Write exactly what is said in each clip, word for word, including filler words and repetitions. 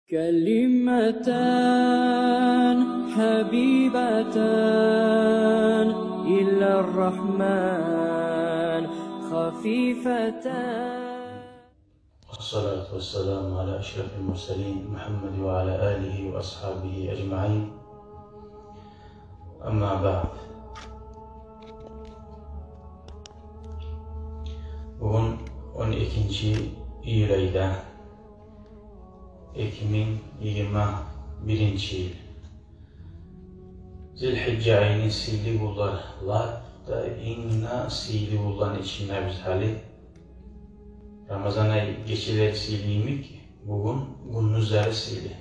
كلمتان حبيبتان إلى الرحمن خفيفتان. والصلاة والسلام على أشرف المرسلين محمد وعلى آله وأصحابه أجمعين. أما بعد. Бугюн он экинчи июль айда, эки минг йигирма биринчи йыл. Зилхижжа айны сыйлы гюнлер, лап да инг де сыйлы гюнлени ичинде биз гьали. Рамазан ай гечелери сыйлы йимик, бугюн гюндюзлери сыйлы.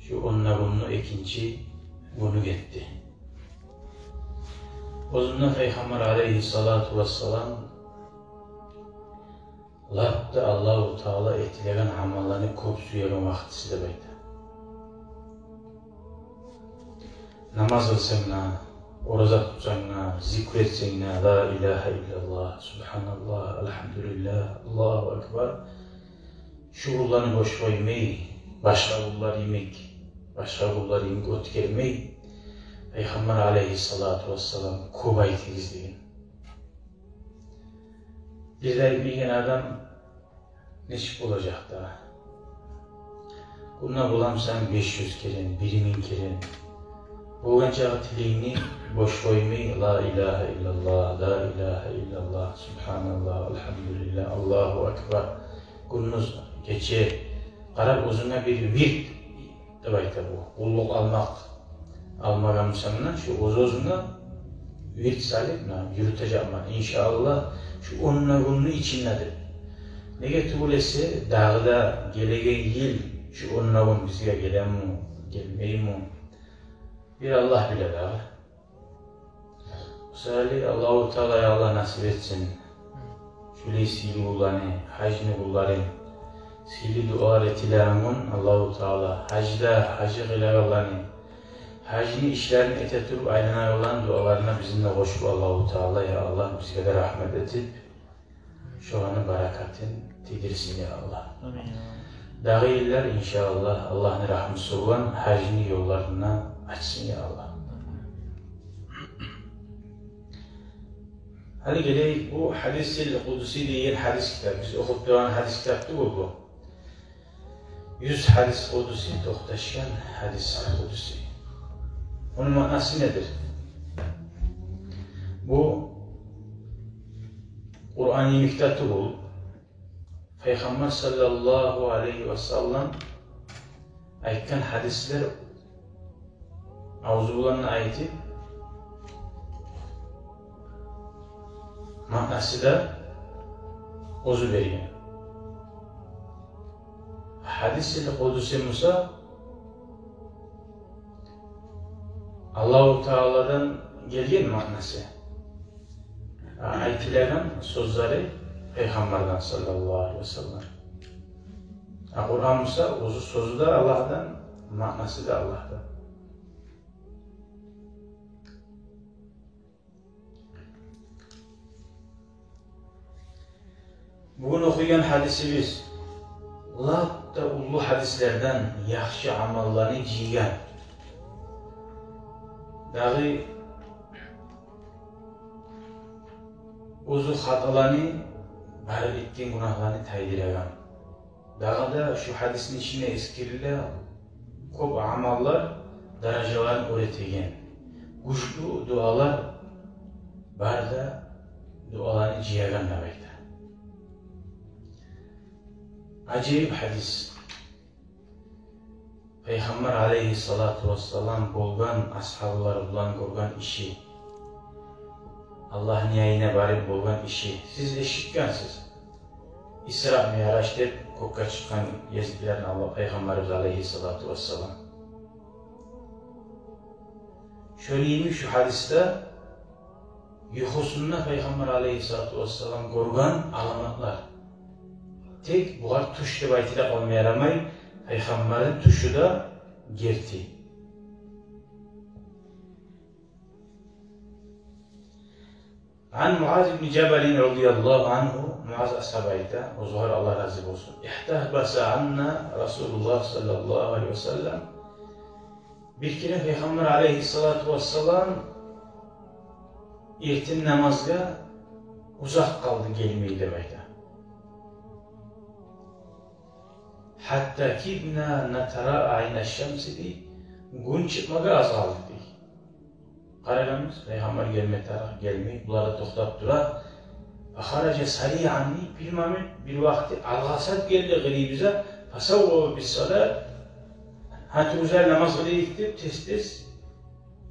Шу онда гюнню экинчи гюню гетди. Оьзюнде Пайхаммар алейгьиссалату вассалам лап да Аллагьу Таала этилеген амалланы кёп сюеген вакътиси деп айта. Намаз къылсанг да, ораза тутсанг да, зикр этсенг де, ла илагьа иллаллагь, субгьаналлагь, альгьамдулиллагь, Аллагьу акбар. Шу гюнлени бош къоймай, башгъа гюнлер йимик, башгъа гюнлер йимик оьтгермей, Пайхаммар алейгьиссалату вассалам кёп айтыгъыз деген. Бир де айтмайгъан адам нечик болажакъ дагъы? Гюнде боламысан беш юз керен, бир минг керен. Болгъан чакъы тилегингни бош къоймай, ла илагьа иллаллагь, ла илагьа иллаллагь, субгьаналлагь, альгьамдулиллагь, Аллагьу акбар. Гюндюз, гече къарап, оьзюнге бир вирд деп айта бу. Къуллукъ алмакъ алмагъан бусам да, шу оьз-оьзюнге вирд салып, муна, юрютежекмен, иншааллагь, шу онда гюнню ичинде деп. Неге тюгюл эсе, дагъы да гелеген йыл шу онда гюн бизге гелеми, гелмейми? Бир Аллагь биле дагъы. Шолай Аллагьу Таала, я Аллагь, насип этсин шулай сыйлы гюнлени, гьажны гюнлерин, сыйлы дуалар этилеген гюн. Аллагьу Таала гьажда, гьажны къылагъанланы, гьажны ишлерин эте туруп айланагъанланы дуаларына бизин де къошуп, Аллагьу Таала, я Аллагь, бизге де рагьмат этип, шоланы баракатын тийдирсин, я Аллагь. Амин, я Аллагь. Дагъы йыллар, иншааллагь, Аллагьны рагьмусу булан гьажны ёлларын да ачсын, я Аллагь. Гьали гелейик, бу Гьадисил къудси деген гьадис китап. Биз охуп турагъан гьадис китап тюгюл бу. Юз гьадис къудси, токъташгъан гьадис къудси. Ону маънасы недир? Бу Къуран йимик де тюгюл. Пайхаммар саллаллагьу алайгьи ва саллам айтгъан гьадислер авзу булан да айтып, маънасы да оьзю берген. Гьадисил къудси буса Аллагьу Тааладан гелген маънасы. А, айтылагъан сёзлери Пайхаммардан саллаллагьу алайгьи ва саллам. А Къуран буса оьзю сёзю де Аллагьдан, маънасы да Аллагьдан. Бугюн охуйгъан гьадисибиз лап да уллу гьадислерден, яхшы амалланы жыйгъан. Дагъы оьзю хаталаны, бары этген гюнагьланы тайдырагъан. Дагъы да шу гьадисни ичинде эсгериле кёп амаллар даражаларын оьр этеген. Гючлю дуалар, бары да дуаланы жыягъан деп айта. Ажайып гьадис. Пайхаммар алайгьиссалату вассалам болгъан асгьабалар булан гёрген иши, Аллагьны янына барып болгъан иши. Сиз эшитгенсиз. Исра, Миъраж деп кёкге чыкъгъан гезиклерин Аллагь, Пайхаммарыбыз алайгьиссалату вассалам. Шону йимик шу гьадисде юхусунда Пайхаммар алайгьиссалату вассалам гёрген аламатлар. Тек бугъар тюш деп айтып да къалма ярамай, Пайхаммарны тюшю де герти. Ан Муаз ибн Жабалин радияллагьу ангьу, Муаз асгьаба айта, огъар Аллагь рази болсун: «Ихтабаса анна Расулуллагь саллаллагьу алайгьи ва саллам». Бир керен Пайхаммар алайгьиссалату вассалам эртен намазгъа узакъ къалды, гелмей деп айта. «Хьатта кидна натараа айна шамси», дей, гюн чыкъмагъа аз къалды, дей. Къарагъанбыз, Пайхаммар гелме тарыкъ, гелмей, булар да токътап тура. «Фахаража сариан», дей, бир момент, бир вакъти алгъасап гелди къырыйыбызгъа. «Фасавваба биссалат», гьа, туругъузайыкъ, намаз къылайыкъ деп тез-тез.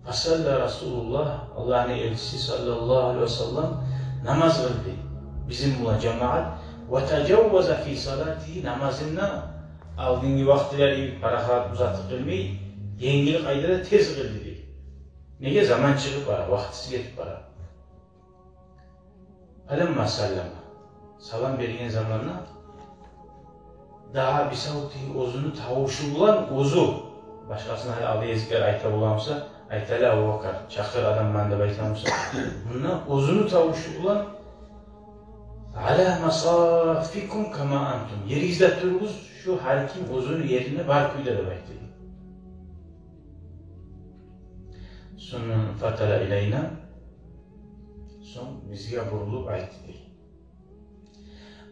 «Фасалла Расулуллагь», Аллагьны элчиси саллаллагьу алайгьи ва саллам намаз къылды бизин булан жамагьат. «Ва тажавваза фи салатигьи», намазын да алдынгъы вакътилер йимик парахат узатып къылмай, енгил къайдада тез къылды, дей. Неге? Заман чыгъып бара, вакътиси гетип бара. «Фаламма саллама», салам берген заманда, «даа бисавтигьи», оьзюню тавушу булан оьзю, башгъасына гьали алда гезиклер айта боламыса, айталы, Абубакар, чакъыр адамланы деп айтамыса, мунда оьзюню тавушу булан: «Ала масаффикум кама антум», еригизде туругъуз, шу гьар ким оьзюню ерине бар кюйде деп айтды. Сонг «фатала илайна», сонг бизге бурулуп айтды, дей: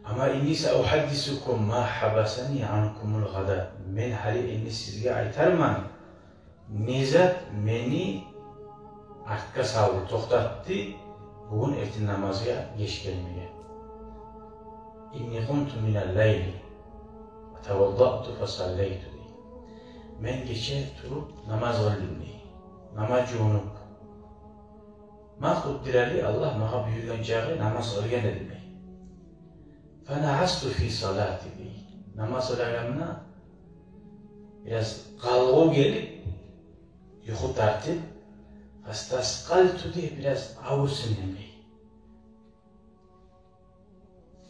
«Ама инни саухьаддисукум ма хьабасани анкумул гъадат». Мен гьали энни сизге айтарман не зат мени артгъа салды, токътатды бугюн эртен намазгъа геч гелмеге. «Инни къумту минал лайли фатаваддату фасаллайту», дей. Мен гече туруп намаз къылдым, дей. Намаз жувунуп, ма къуддира ли, Аллагь магъа буюргъан чакъы намаз къылгъан эдим, дей. «Фанаасту фи салати», дей. Намаз къылагъанда бираз къалгъав гелип, юху тартып, «фастаскъалту», дей, бираз авур сындым, дей.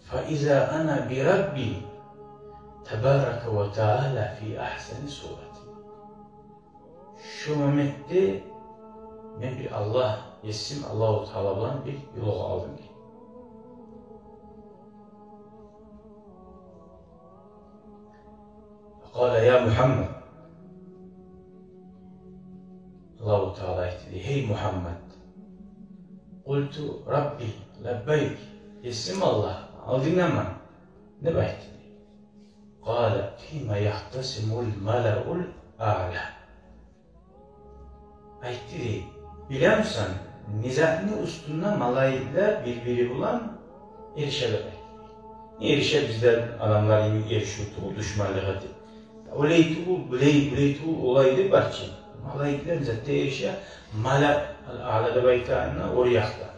«Фаиза ана би Рабби табарака ва таала фи ахсани сурати». Шу моментде мен бир Аллагь, есим Аллагьу Таала булан бир ёлугъув алдым, дей. «Факъала: я Мухаммад». Аллагьу Таала айтды, дей: «Гьей Мухаммад». «Къулту: Рабби, лаббайк, есим Аллагь, алдынгдаман», деп айтды, дей. «Къала: фима яхтасимул малаул аъла». Айтды, дей: «Билемисен, не затны уьстюнде малайиклер бир-бири булан эрише?» деп айтды. Не эрише, бизде адамлар йимик эришив тюгюл, душманлыкъ этип. Олай тюгюл, булай, булай тюгюл, олай деп барчы. Малайиклер не затда эрише? Малаул аъла деп айтагъанда, оьр якъда.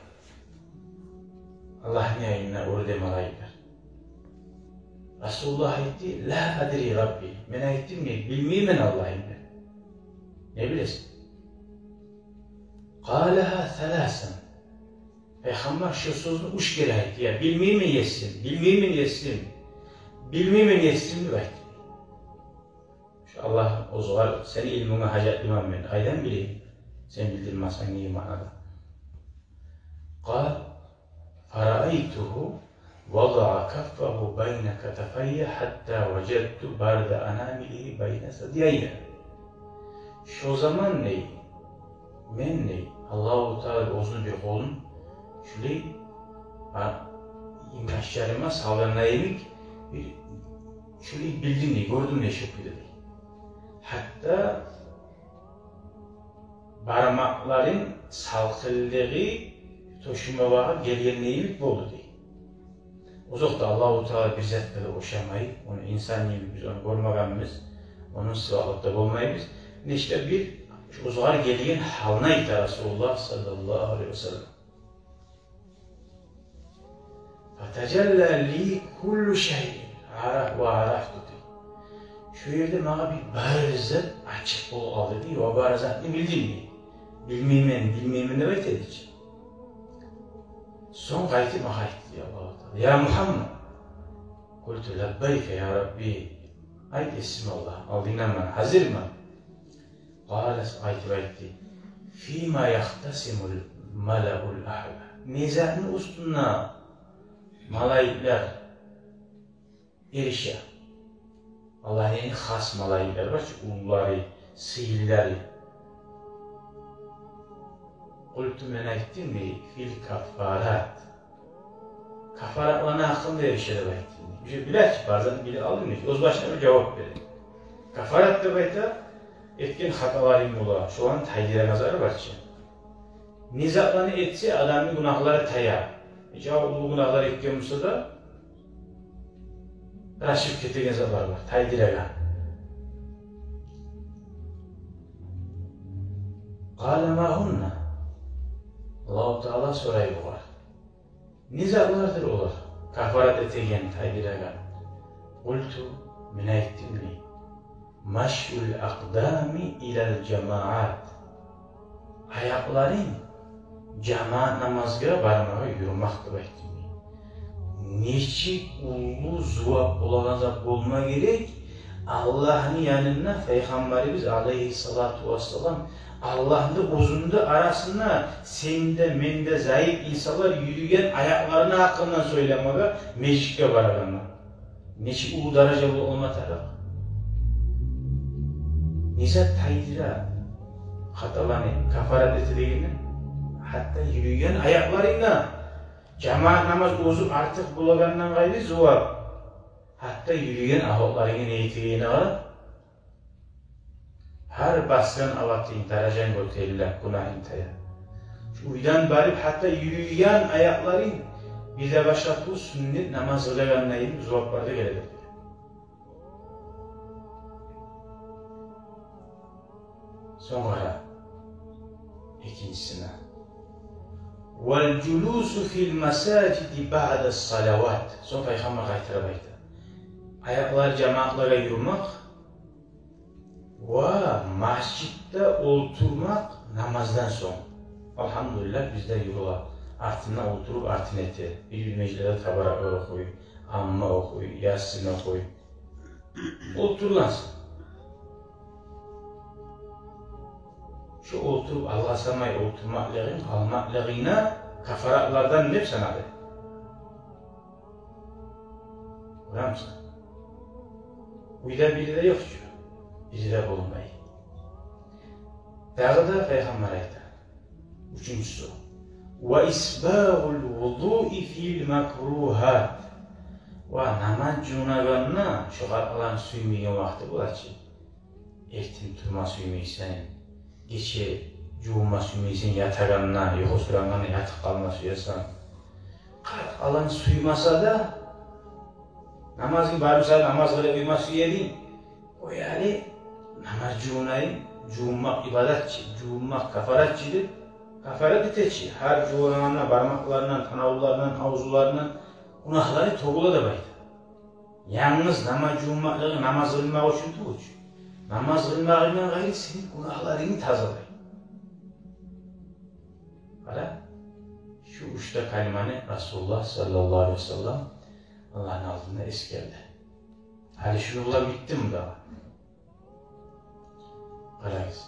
Аллагьны янында оьрде малайиклер. Расулуллагь айтды: «Ла адри, Рабби». Мен айтдым, мен билмеймен, Аллагьым, деп. Не билесен? «Къалагьа саласан». Пайхаммар шу сёзню уьч керен айтды. «Я, билмеймен, есим, билмеймен, есим, билмеймен, есим», деп айтды. Шу Аллагь оьзюне, сени илмунга гьажатлыман мен, къайдан билейим? Сен билдирмесенг, не маънада? Къала: «Фараайтугьу вадаъа каффагьу байна катафайя хьатта важадту барда анамилигьи байна садияйя». Шо заман, дей, мен, дей, Аллагьу Таала оьзюню бир къолун шулай, а, инкашларыма салгъанда йимик, бир шулай билдим, дей, гёрдюм, дей, шо кюйде, дей. Гьатта бармакъларын салкъынлыгъы тёшюме багъып гелгенде йимик болду, дей. Озокъда, Аллагьу Таала бир затгъа да ошамай, ону инсан йимик биз ону гёрмегенбиз, ону сыпатлап да болмайбыз. Нечик де бир шу оьзюне гелген гьалны айта Расулуллагь саллаллагьу алайгьи ва саллам. «Фатажалла ли куллу шайин ва арафту», дей. Шо ерде магъа бир бары зат ачыкъ болуп къалды, дей, ва бары затны билдим, дей. Билмеймен, билмеймен деп айта эди чи. Сонг къайтып магъа айтды, дей, Аллагьу Таала: «Я Мухаммад». «Къулту: лаббайка, я Рабби». «Айт, есим Аллагь, алдынгдаман, гьазирмен». Къала, айтып айтды: «Фима яхтасимул малаул аъла». Не затны уьстюнде малайиклер эрише? Аллагьны хас малайиклер бар чы, уллулары, сыйлылары. Къулту, мен айтдым дей, фил каффарат. Каффаратланы гьакъында эрише деп айтдым дей. Уже биле чи, бар затны билип алдым дей. Оьз башына бир жавап бере. Каффарат деп айта, этген хаталарынг бола, шоланы тайдырагъан затлар бар чы. Не затланы этсе, адамны гюнагьлары тая. Нече уллу гюнагьлар этген буса да, расчет этеген затлар бар, тайдырагъан. Къала ма гьунна. Аллагьу Таала сорай бугъар: не затлардыр олар, каффарат этеген, тайдырагъан? Къулту, мен айтдым дей, машйул акъдами илал жамаат. Аякъларынг жамаат намазгъа бармагъа юрюмек деп айтдым дей. Нечик уллу зувап болагъан зат болма герек Аллагьны янында, Пайхаммарыбыз алайгьиссалату вассалам, Аллагьны оьзюню арасында сен де, мен де зайып инсанлар юрюген аякъларыны гьакъындан сёйлемеге межитге барагъанда. Нечик уллу даража болма тарыкъ. Не зат тайдыра хаталаны, каффарат эте дегенде, гьатта юрюген аякъларынг да, жамаат намаз оьзю артыкъ болагъандан къайры зувап, гьатта юрюген аватларынга не этегенине къара. Гьар басгъан аватынг даражанг гётериле, гюнагьынг тая. Шу уьйден барып, гьатта юрюйген аякъларынг бир де башгъа тюгюл, сюннет намаз къылагъандайын зуваплар да геле деп. Сонг къара экинчисине. Вал жулусу фил масажиди баъда салават. Сонг Пайхаммар къайтарып айта: аякълар жамаатлагъа юрюмек ва межитде олтурмакъ намаздан сонг. Алгьамдулиллагь, бизде юрюле. Артында олтуруп, артын эте. Бир-бир межитлерде табаракъ охуй, амма охуй, Ясин охуй. Олтургъансан. Шу олтуруп, алгъасамай олтурмакълыгъынг, къалмакълыгъынг каффаратлардан деп санала. Гёремисен? Уьйде бири де ёкъ чу. Бири де болмай. Дагъы да Пайхаммар айта. Уьчюнчюсю. Ва исбагъул вудуи фил макругьат. Ва намаз жувунагъанда, шогъар адам сюймейген вакъти бола чы. Эртен турма сюймейсен, гече жувунма сюймейсен, ятагъанда, юхусурангъанда ятып къалма сюесен. Къарт адам сюймесе де, намазгъа барып, сагъа намаз къыла къойма сюе эдинг. Къой гьали, намаз жувунайым, жувунмакъ ибадат чы, жувунмакъ каффарат чы деп, каффарат эте чи. Гьар жувунагъанда бармакъларындан, танавулларындан, авзуларындан гюнагьлары тёгюле деп айта. Янгыз намаз жувунмакълыгъы намаз къылмакъ учун тюгюл чю. Намаз къылмагъындан къайры сени гюнагьларынгны тазалай. Къара, шу уьч де калиманы Расулуллагь саллаллагьу алайгьи ва саллам Аллагьны алдында эсгерди. Гьали шуну булан битдими дагъы? Къарагъыз.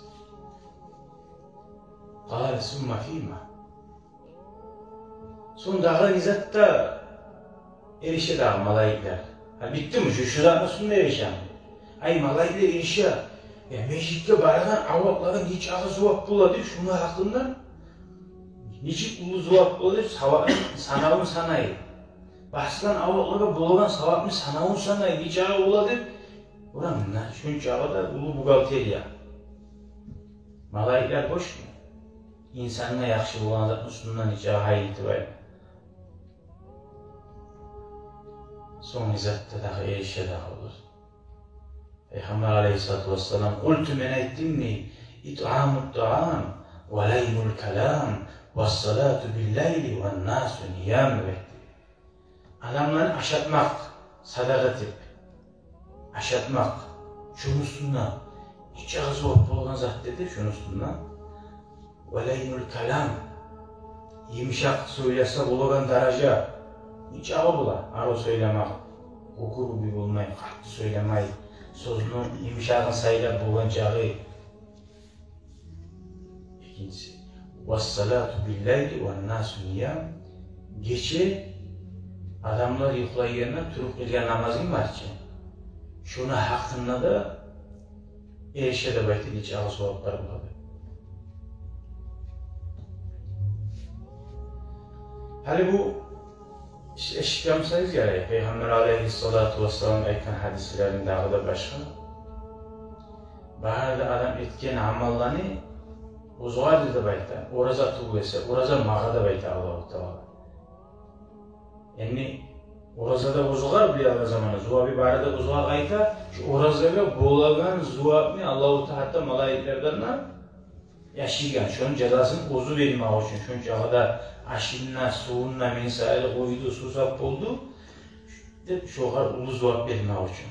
Къала сумма фима. Сонг дагъы не затгъа эрише дагъы малайиклер? Гьа, битдими шу, шу затны уьстюнде эришеми? Ай, малайиклер эрише. Я, межитге барагъан авлакълагъа нечакъы зувап бола деп, шуну гьакъында нечик уллу зувап бола деп, савапны санавун санай. Басгъан авлакълагъа болагъан савапны санавун санай, нечакъы бола деп. Гёремисен, шунчакъы да уллу бухгалтерия. Малайиклер бошму? Инсангъа яхшы болгъан затны уьстюнден нечакъы гьайытып айта. Сонг не затгъа дагъы эрише дагъы олар? Пайхаммар алайгьиссалату вассалам: къулту, мен айтдым дей, итъамут таам, ва лайнул калам, ва салату бил лайли, ва насу ниям, деп айтды. Адамланы ашатмакъ, садагъа этип ашатмакъ, шуну уьстюнде нечакъы зувап болгъан зат деди, шуну уьстюнде. Ва лайнул калам, йымышакъ сёйлесе болагъан даража нечакъы бола, арив сёйлемек, гюгюрюп болмай, къатты сёйлемей, сёзню йымышагъын сайлап болгъан чакъы. Экинчиси. «Вассалату биллайли ваннасу ниям». Гече адамлар юхлайгъанда туруп къылгъан намазынг бар чы. Шону гьакъында да эришеди деп айта, нече агъы зуваплар бола деп. Гьали бу эш-, эшитген бусагъыз ярай, Пайхаммар алайгьиссалату вассалам айтгъан гьадислерин дагъы да башгъа. Бары да адам этген амалланы оьзюгъар деп айта. Ораза тюгюл эсе, ораза магъа деп айта Аллагьу Таала. Яни ораза да оьзюгъар, бир заманда зувабы бары да оьзюгъар айта. Шу оразагъа болагъан зувапны Аллагьу Таала малайиклерден де яшыргъан. Шону жазасын оьзю бермек учун. Шончакъы да ашын да, сувун да мени саялы къойду, сувсап болду деп, шогъар уллу зувап бермек учун.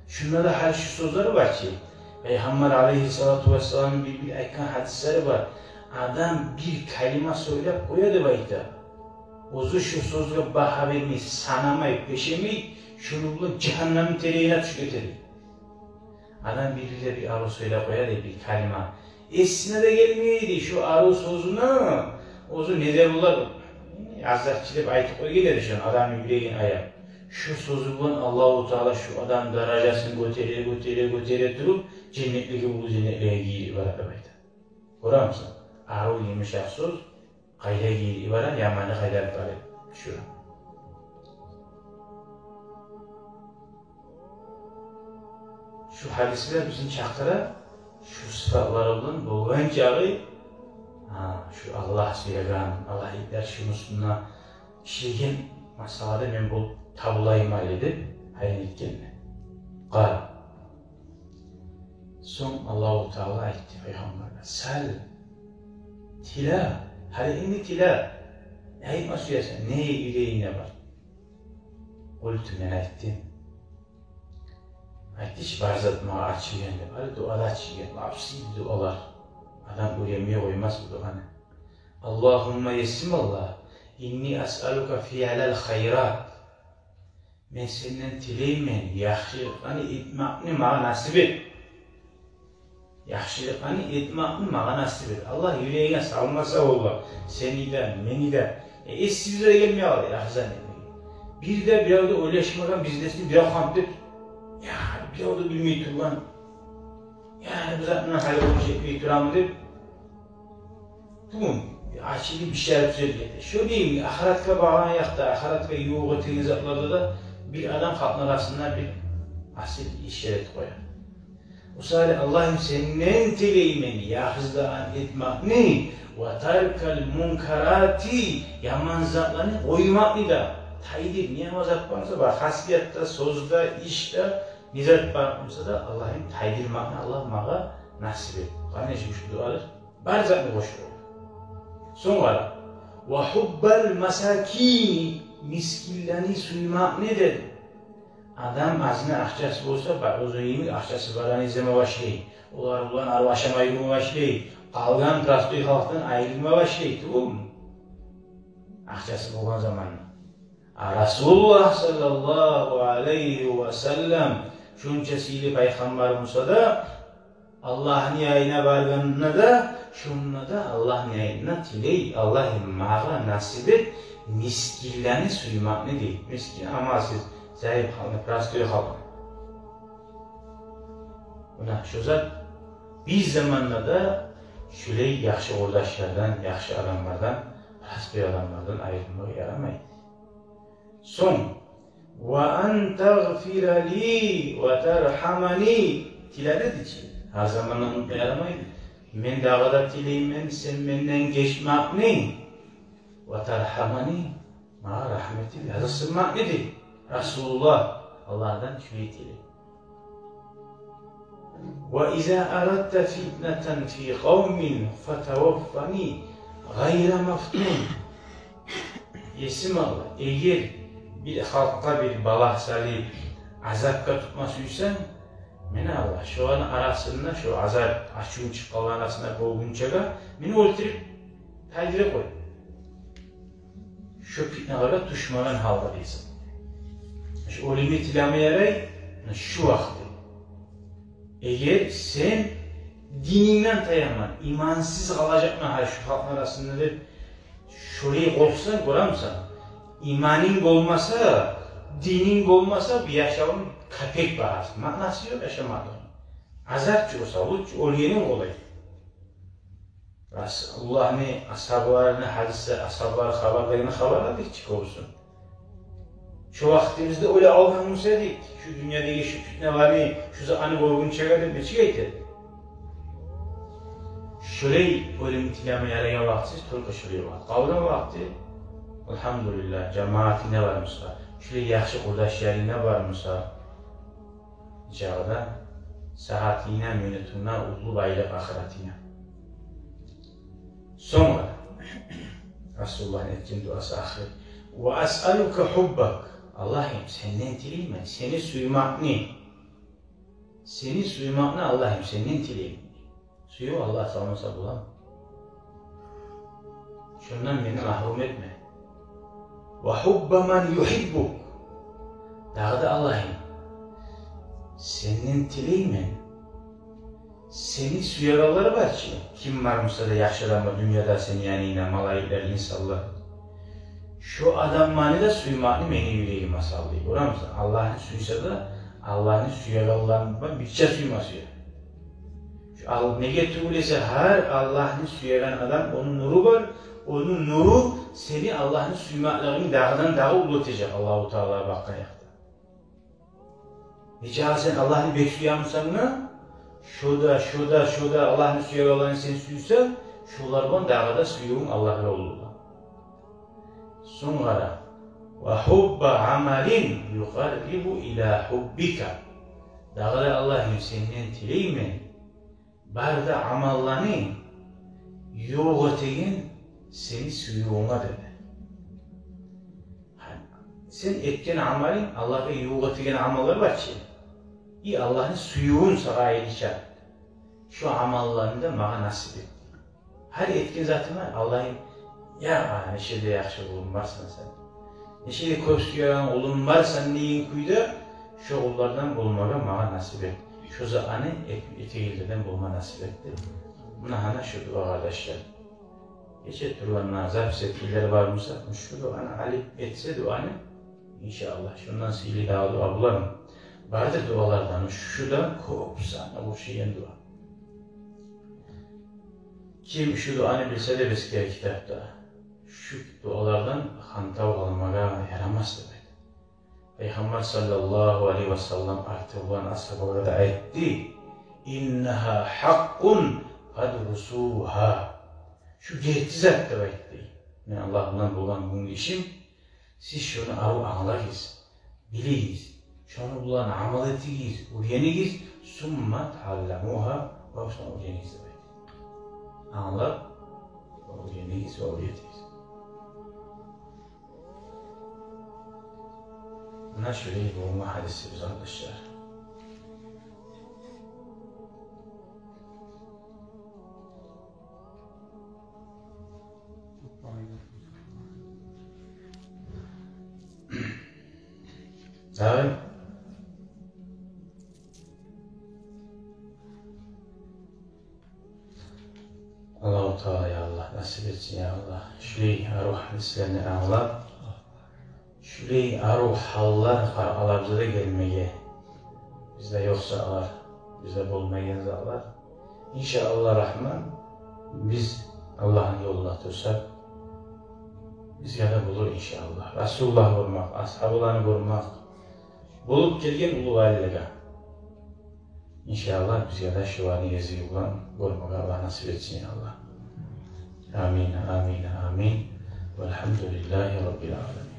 Шунда да гьали шу сёзлер бар чы. Пайхаммар алайгьиссалату вассаламны бир-бир айтгъан гьадислери бар. Адам бир калима сёйлеп къоя деп айта. Оьзю шу сёзге багьа бермей, санамай, пешемей, шуну булан жагьаннамны теренине тюшюп гетеди. Адам бир-бирде бир арив сёйлеп къоя дей, бир калима. Эсине де гелмейди шу арив сёзюню, оьзю не де булар, аззакъчы деп айтып къойгъан эди шону, адамны юрегин аяп. Шу сёзю булан Аллагьу Таала шу адамны даражасын гётере, гётере, гётере туруп, женнетлеге, уллу женнетлеге гийирип бара деп айта. Гёремисен? Арив, йымышакъ сёз къайда гийирип бара, яманы къайда алып бара. Шу. Шу гьадислер бизин чакъыра, шу сыфатлары булан болгъан чакъы, гьа, шу Аллагь сюеген, Аллагь айтар, шуну уьстюнде ишлеген масъалада мен болуп табулайым гьали деп, гьайын этгенде. Къал. Сонг Аллагьу Таала айтды Пайхаммаргъа: «Сал, тиле, гьали энни тиле, не айтма сюесен, не юрегингде бар?» Къулту, мен айтдым. Айтды чы, бар зат магъа ачылгъан деп, гьали дуа да ачылгъан, лап сыйлы дуалар. Адам уьйренмей къоймас бу дуаны. «Аллагьумма», есим Аллагь, «инни асъалука фиълал хайрат». Мен сенден тилеймен, яхшылыкъланы этмекни магъа насип эт. Яхшылыкъланы этмекни магъа насип эт. Аллагь юрегине салмаса, валлагь, сени де, мени де, э, эсибизге гелмей къалды яхшы зат этмек. Бир де биревде ойлашмагъан бизнесни бирев къамтып, я, бирев де билмей тургъан, я, бу затны гьали болуп етмей турамы деп, бу ачылып бир шей тюзелип гете. Шо дейим, ахыратгъа баргъан якъда, ахыратгъа ювукъ этеген затларда да бир адам халкъны арасында бир асил иш этип къоя. О саялы, Аллагьым, сенден тилеймен яхшы зат этмекни, ва таркал мункарати, яман затланы къоймакъны да. Тайдыр, не яман зат бар буса, бар хасиятда, сёзде, ишде, не зат бар буса да, Аллагьым, тайдырмакъны Аллагь магъа насип эт. Къардашлар, шу дуалар бар затны къошуп. Сонг къара. Ва хуббал масакини, мискинлени сюймекни деди. Адам азны акъчасы болса, бар, оьзюню йимик акъчасы барны излеме башлай. Олар булан аралашмай турма башлай. Къалгъан простой халкъдан айрылма башлай, тюгюлмю? Акъчасы болгъан заманда. А Расулуллагь саллаллагьу алайгьи ва саллам, шунча сыйлы пайхаммар буса да, Аллагьны янына баргъанда да, шунда да Аллагьны янына тилей: «Аллагьым, магъа насип эт мискинлени сюймекни», — дей. Мискин, амалсыз, зайып халкъны, простой халкъны. Муна шу зат, бир заманда да шулай яхшы къурдашлардан, яхшы адамлардан, простой адамлардан айрылмагъа ярамай. Сонг, «ва ан тагъфира ли ва тархамани», тиле деди чи. Гьар заманда унутма ярамай. Мен дагъы да тилеймен сен менден гечмекни. «Ва тархамани», магъа рагьмат этип языкъсынмакъны дей. Расулуллагь Аллагьдан шулай тилей. «Ва иза арадта фитнатан фи къавмин фатаваффани гъайра мафтун». Есим Аллагь, эгер бир халкъгъа бир балагь салып, азапгъа тутма сюйсенг, мени Аллагь, шоланы арасында, шо азап, ачувум чыкъгъанланы арасында болгъунчагъа мени оьлтюрюп тайдырып къой. Шо питнагъа тюшмеген гьалда дейсен. Шо оьлюмню тилеме ярай, муна шу вакъти. Эгер сен динингден таяман, имансыз къалажакъман гьали шу халкъны арасында деп, шолай къоркъсанг, гёремисен, иманынг болмаса, дининг болмаса, бу яшавунг капек багьасы, маънасы ёкъ яшамакъны. Азап чы болса, лучше оьлгенинг къолай. Расулуллагьны асгьабларыны гьадиси, асгьаблар хабар берген хабарладыкъ чы кёбюсюн. Шо вакътибизде оьле алгъан буса эдик, шу дюньядагъы шу питналаны, шу затланы гёргюнчеге деп нечик айта эди. Шолай оьлюм тилеме ярайгъан вакътисиз, только шолай вакъти. Къалгъан вакъти, альгьамдулиллагь, жамаатынгда бармуса, шолай яхшы къурдашларынгда бармуса, жагъда сагьатынгда, минутунгда уллу байлыкъ ахыратынгда. Сонг Расулуллагьны этген дуасы ахыр. «Ва асъалука хуббак». Аллагьым, сенден тилеймен сени сюймекни. Сени сюймекни, Аллагьым, сенден тилеймен. Сююв Аллагь салмаса боламы? Шондан мени магьрюм этме. «Ва хубба ман юхиббук». Дагъы да, Аллагьым, сенден тилеймен, сени сюегенлер бар чы, ким бар буса да, яхшы адамлар дюньяда сени янынгда, малайиклер, инсанлар. Шо адамланы да сюймекни мени юрегиме сал дей. Гёремисен, Аллагьны сюйсе де, Аллагьны сюегенлерин бирче сюйме сюе. Ал-, неге тюгюл эсе, гьар Аллагьны сюеген адам, ону нюрю бар, ону нюрю сени Аллагьны сюймеклигинг дагъыдан-дагъы уллу этежек Аллагьу Таала бакъгъан якъда. Нечакъы сен Аллагьны бек сюемусен, шо да, шо да, шо да Аллагьны сюегенлерин сен сюйсенг, шолар булан дагъы да сюювюнг Аллагьгъа уллу бола. Сонг къара: «Ва хубба амалин юкъаррибу ила хуббика». Дагъы да, Аллагьым, сенден тилеймен, бары да амалланы ювукъ этеген сени сюювюнге, деди. Сен этген амалынг Аллагьгъа ювукъ этеген амаллар бар чы, и Аллагьны сюювюн сагъа айрыча, шо амалланы да магъа насип эт. Гьар этген затыма, Аллагьым, я, нече де яхшы къулум барсан сен, нече де кёп сюеген къулум барсан деген кюйде, шо къуллардан болмагъа магъа насип эт. Шо затланы эт-, этегенлерден болма насип эт деп. Муна гьана шо дуа, къардашлар. Гече тургъанда запись этгенлер бар буса, шу дуаны алып этсе дуаны, иншааллагь, шондан сыйлы дагъы дуа болармы? Бардыр дуалардан шу да кёп саны къошулгъан дуа. Ким шу дуаны билсе де, бизге китапда шу дуалардан хантав къалмагъа ярамас деп айта. Пайхаммар саллаллагьу алайгьи ва саллам арты булан асгьабалагъа да айтды: «Иннагьа хьакъкъун фадрусугьа». Шу герти зат деп айтды. Мен Аллагь булан болгъан бу ишим, сиз шону арив англагъыз, билигиз, шону булан амал этигиз, уьйренигиз, сумма таалламугьа, ва сонг уьйренигиз деп айтды. Англап, уьйренигиз ва уьйретигиз. Муна шулай болгъан гьадисибиз, къардашлар. Дагъы. Аллагьу Таала, я Аллагь, насип этсин, я Аллагь, шулай арив гьадислени англап, шулай арив гьаллар къаркъарабызгъа да гелмеге. Бизде ёкъ затлар, бизде болмайгъан затлар. Иншааллагь Рагьман, биз Аллагьны ёлунда турсакъ, бизге де болур, иншааллагь. Расулуллагь гёрмек, асгьабаланы гёрмек, болуп гелген уллу валилеге. Иншааллагь, бизге де шуланы гезиги булан гёрмеге Аллагь насип этсин, я Аллагь. Амин, амин, амин. Валгьамдулиллагьи раббил аламин.